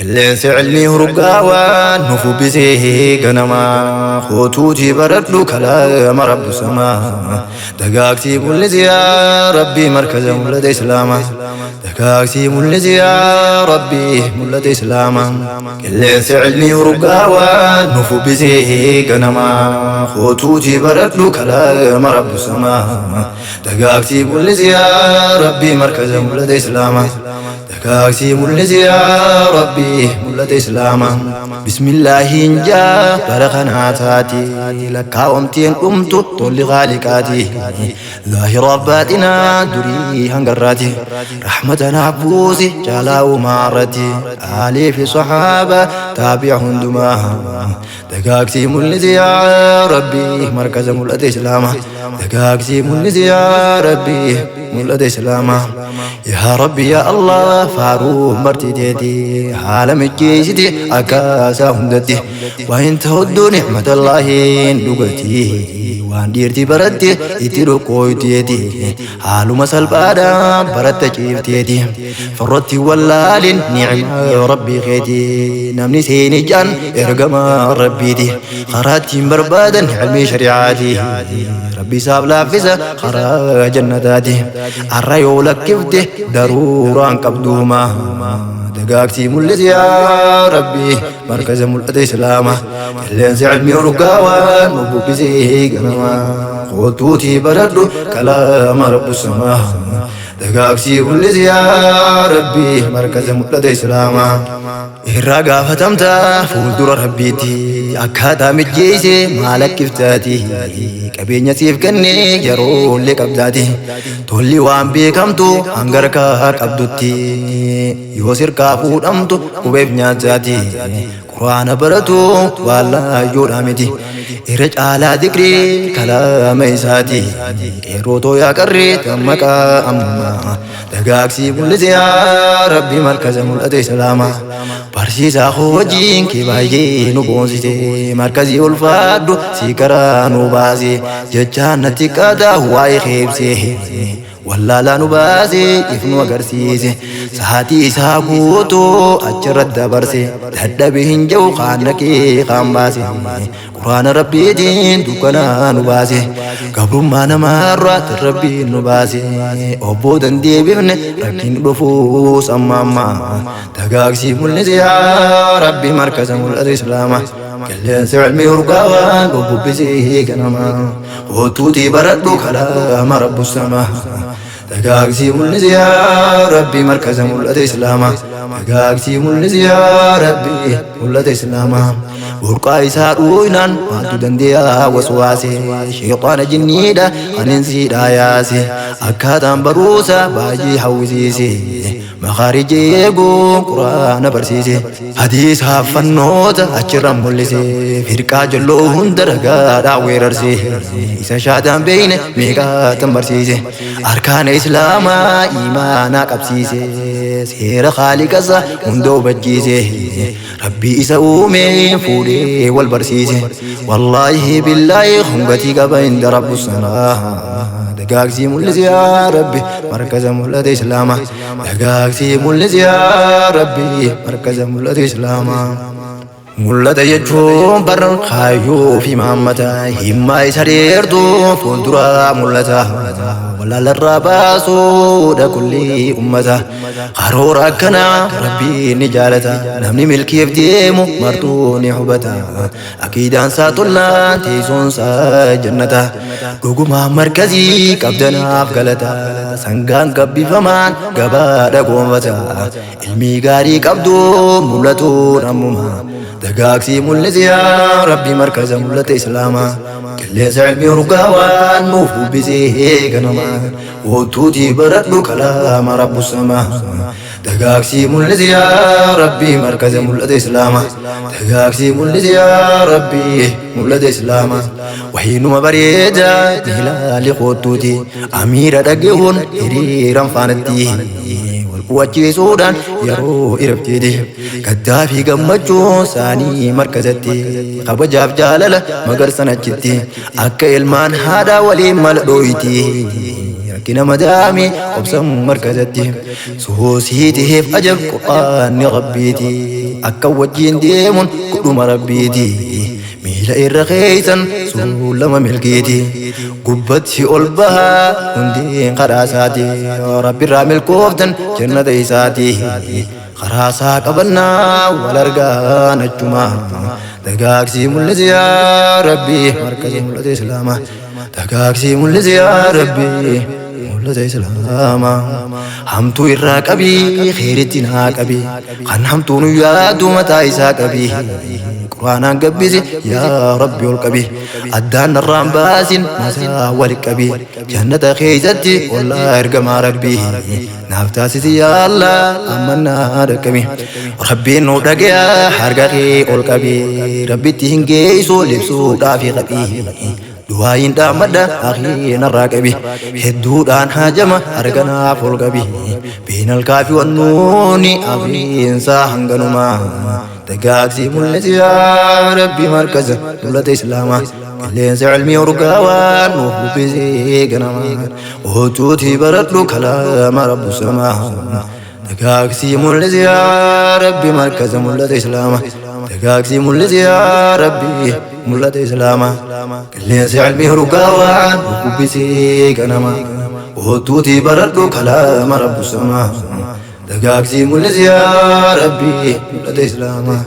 Qilleensi cilmii hurgaawaan nu fubbisee ganamaa kootuutii baradhu kalaama rabbu samaa dagaagsii mul'isi yaa rabbii markaza mul'ata islaamaa dagaagsii mul'isi yaa rabbii mul'ata islaamaa qilleensi cilmii hurgaawaan nu fubbisee ganamaa kootuutii baradhu kalaama rabbu samaa dagaagsii mul'isi yaa rabbii markaza mul'ata islaamaa Dagaagsii mul'isi yaa Rabbi mul'ata Islaamaa. Bismillaahiin jaa bara kanaa taati lakkaa'omtiin dhumtu tolli qaaliqaati. Zaahira baaxinaa durii hangarraati. Rahmata naaf buusi caalaa uumaarratti. Aalii fi sahaaba taabi'a hundumaa. Dagaagsii mul'isi yaa Rabbi markaza mul'ata Islaamaa. Dagaagsii mul'isi yaa Rabbi mul'ata Islaamaa. Yaa Rabbi yaa Allah faaruu martiteeti haala mijjeessiti akkaasaa hundatti. Waan ta'uddu ni'matallaahiin dhugati waan dhiirti baratti itti dhoqqooyteeti haaluma salphaadhaan baratta ciifteeti. Farratti wallaalin ni'maa Rabbii keeti namni seeni jaan ergamaa Rabbiiti. Karaa ittiin barbaadan ilmii shari'aati. Rabbi isaaf laaffisa karaa jannataati. Arra yoo lakkifte daruuraan qabduuma. Dagaagsii mul'isi yaa Rabbi markaza mul'ata Islaamaa. Qilleensi ilmii urgaawaan nu bubbisee ganamaa. Kootuutii baradhu kalaama Rabbu samaa. Dagaagsii mul'isi yaa Rabbi markaza mul'ata Islaamaa. Irraa gaafatamta fuuldura Rabbiitti akkaataa mijjeesse maal akkiftaati qabeenya siif kenne yeroollee qabdaati tolli waan beekamtu hanga harkaa qabdutti yoo sirkaa fuudhamtu qubeef nyaataati quraana baratu waan laayyoodhaa miti irra caalaa dikrii kalaama isaati qeerroo tooyaa qarree dammaqaa ammaa dagaagsii mul'isi yaa Rabbi markaza mul'ata Islaamaa barsiisaa koo wajjin kee baay'ee nu boonsite markazii ulfaadhu si karaa nu baase jechaan natti qaata waa'ee kee ibsee wallaalaa nu baase if nu agarsiise sa'aatii isaa guutuu achirra dabarse dadhabe hin jiru kaan naqee kaan baase quraana rabbiitiin dukkanaa nu baase gabrummaa namaarraa rabbiin nu baase obboo dandeebifne rakkin dhufuus amma amma dagaagsii mul'isi yaa rabbi markaza mul'ata islaamaa qilleensi ilmii urgaawaan bubbisii ganamaa kootuutii baradhu kalaama rabbu samaa dagaagsii mul'isi yaa rabbi markaza mul'ata islaamaa dagaagsii mul'isi yaa rabbi mul'ata islaamaa burqaa isaa dhuunaan maaltu dandeeyaa waswaase sheexaana jinniidha kaneensiidha yaase akkaataan baruusa baay'ee hawwisiise makaarija eeguun quraana barsiise hadiisa fannoota achirraan mul'ise firqaa jalloo hunda ragaadhaan weerarse isa shaataan beeyne meeqaatan barsiise arkaana islaamaa imaanaa qabsiise seera khaaliqasa hunda hubachiise rabbii isa uume fuudhee wal barsiise wallaahi billaahi hungatii qaba inda rabbu sanaa dagaagsii mul'isi yaa rabbi markaza mul'ata islaamaa dagaagsii mul'isi yaa rabbi markaza mul'ata islaamaa Mul'ata jechuun bar kaayyoo fi maammata himmaa isa dheertuu fuulduraa mul'ata wallaalarraa baasuudha kullii ummata karoora akkanaa rabbiin ni jaalata namni milkiif deemu martuu ni hubata akiidaan isaa tollaan teessoon isaa jannata dhugumaan markazii qabdanaaf galata sangaan gabbifamaan gabaadha goonfata ilmii gaarii qabdu mul'atuun ammuma dagaagsii mul'isi yaa rabbi markaza mul'ata islaamaa qilleensa ilmii urgaawaan nuuf bubbisee ganamaa kootuutii baradhu kalaama rabbu samaa dagaagsii mul'isi yaa rabbi markaza mul'ata islaamaa dagaagsii mul'isi yaa rabbi mul'ata islaamaa wahiinuma bareeda ilaali kootuuti amiira dhagahuun hiriiran faanatti wal quwachiisuudhaan yeroo irabteeti gaddaa fi gammachuun isaanii markazatti kabajaaf jaalala magarsan achitti akka ilmaan haadhaa waliin mala dhooyti. Rakkina madaamii obsan markazatti suusiitiif ajab qur'aanni rabbiiti akka wajjiin deemuun kudhuma rabbiiti miila irra keeysan suulama milkiiti gubbatti ol bahaa hundeen kadhaasaati rabbirraa milkooftan jannata isaati karaasaa qabannaa wal argaan achuma dagaagsii mul'isi yaa rabbi markaza mul'ata islaamaa dagaagsii mul'isi yaa rabbi mul'ata islaamaa hamtuu irraa qabii kheyritti naa qabii kan hamtuu nu yaadu mataa isaa qabii quraanaan gabbisi yaa rabbi ol qabii addaan narraan baasin masaa wali qabii jannata keeysatti ollaa ergamaa rabbii naaf taasisi yaa allah ammannaa dhaqqabi rabbiin nu dhagaya harka kee ol qabii rabbitti hin geessu libsuudhaafi qabii du'aayin dhaammadha akii narraa qabi hedduudhaan haajama harkanaaf ol qabi beenal kaafi wannuuni afiinsaa hanganumaa dagaagsii mul'isi yaa rabbi markaza mul'ata islaamaa qilleensa cilmii urgaawaan nuuf bubbisee ganamaa otuutii baradhu kalaama rabbu samaa dagaagsii mul'isi yaa rabbi markaza mul'ata islaamaa dagaagsii mul'isi yaa rabbi mul'ata islaamaa qilleensa cilmii urgaawaan nuuf bubbisee ganamaa otuutii baradhu kalaama rabbu samaa dagaagsii mul'isi yaa rabbi mul'ata islaamaa.